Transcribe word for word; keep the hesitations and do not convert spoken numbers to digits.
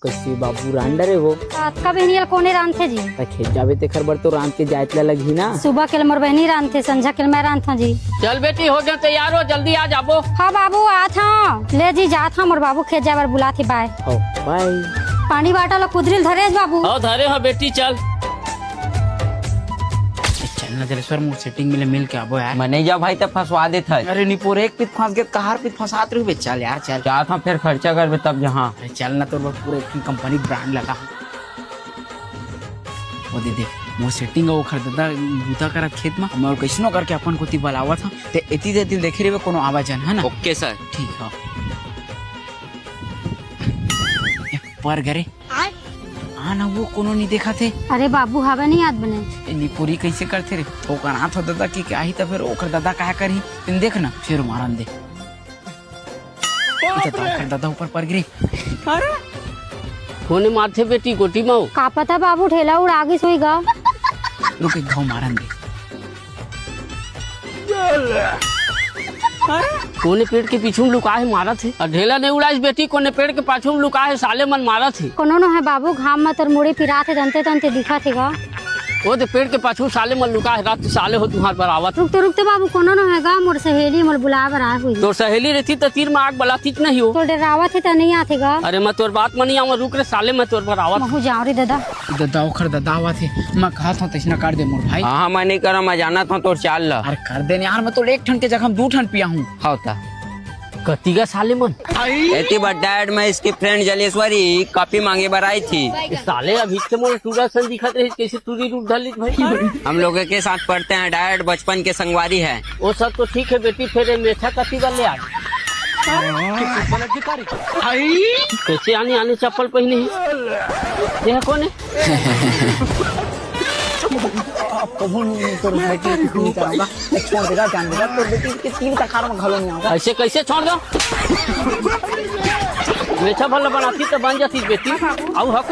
कइसे बाबू रांधे रे वो? अतका बेहनिया ल कोने रांधथे जी? त खेत जाबे तेखर बर तो रांध के जाए ल लगही ना। सुबह के ल मोर बहिनी रांधथे, संझा के ल मैं रांधथंव जी। चल बेटी, हो गया तैयार हो, जल्दी आ जाबो। हाँ बाबू, आत हंव। ले जी, जात हंव, मोर बाबू खेत जाए बर बुलाथे, बाय। हो, बाय। पानी बाटल ल कुदरी ल धरेस बाबू। हो, धरे हो बेटी, चल। ए, चल ना जलेश्वर, मोर सेटिंग मिले, मिल के आबो यार। मने जा भाई, त फंसवा देत हस। अरे निपोर, एक पीत फंस गे त कहार पीत फंसात रहिबे। चल यार, चल। जात हंव, फेर खर्चा करबे तब जहाँ। अरे चल ना, तोर बर पूरा एक ठन कंपनी ब्रांड लगा। ओ दे देख, मोर सेटिंग अउ ओखर ददा बूता करत खेत म, मैं कइसनो करके अपन कोती बलावत हंव। ते एती तेती देखे रहिबे, कोनो आवा झन, है ना? ओके सर। ठीक ह। ए, पर घरे। आ ना, वो कोनो नइ देखाथे। अरे बाबू, हवा नइ आत बने। ए, निपोरी कइसे करथे रे? ओकर हाथ हो ददा के, के आही त फेर ओकर ददा काय करही? तेन देख ना, फेर मारन दे। ए, ददा, ओकर ददा ऊपर पर गिरे। अरे, कोने मारथे बेटी गोटी म? का पता बाबू, ढेला उड़ा गिस होही गा। रुक, एक घाव मारन दे। कोने पेड़ के पीछू म लुका हे, मारत हे। अ ढेला नइ उड़ाइस बेटी, कोने पेड़ के पाछू म लुका हे, साले मन मारत हे। कोनो नो हे बाबू, घाम म तोर मुड़ी पिरात हे, दंते दंते दिखत हे गा। ओ दे पेड़ के पाछू साले मन लुका हे, रात साले हो तुंहर बर आवत। रुक तो, रुक तो बाबू, कोनो नो हे गा, मोर सहेली मोर बुलाए बर आए होही। तोर सहेली रहितिस त तीर म आग बलातिस नहीं हो। तोर डरावत हे त नइ आथे गा। अरे मैं तोर बात म नइ आंव, रुक रे साले, मैं तोर बर आवत। महूं जांव रे ददा। ददा, ओखर ददा आवत हे। मैं कहत हंव तइसना कर दे मोर भाई। हाँ, हाँ, मैं नइ करंव, मैं जानत हंव तोर चाल ल। अरे कर दे न यार, मैं तो एक ठन के जगह म दू ठन पिया हूँ। हव त। कति गा साले मन? एती बर डैड, मैं इसकी फ्रेंड जलेश्वरी कॉफी मांगे बर आई थी। ए साले अभी से मोर टूरा सन दिखत रहिस, कइसे टूरी रूप धर लिस भाई? हम लोगों के साथ पढ़ते हैं डैड, बचपन के संगवारी है। वो सब तो ठीक है बेटी, फेर ए मेछा कति बर ले आए? कइसे आने आने चप्पल पहिने हे? ये कोन हे? अब कभू नहीं तोर भाई के कुछ नहीं कराऊंगा। छोड़ देगा, जान देगा, तोर बेटी के तीन तखार में घलो नहीं आऊंगा। अइसे कइसे छोड़ दंव? मेछा भला बनातिस त बन जातिस बेटी। अउ हक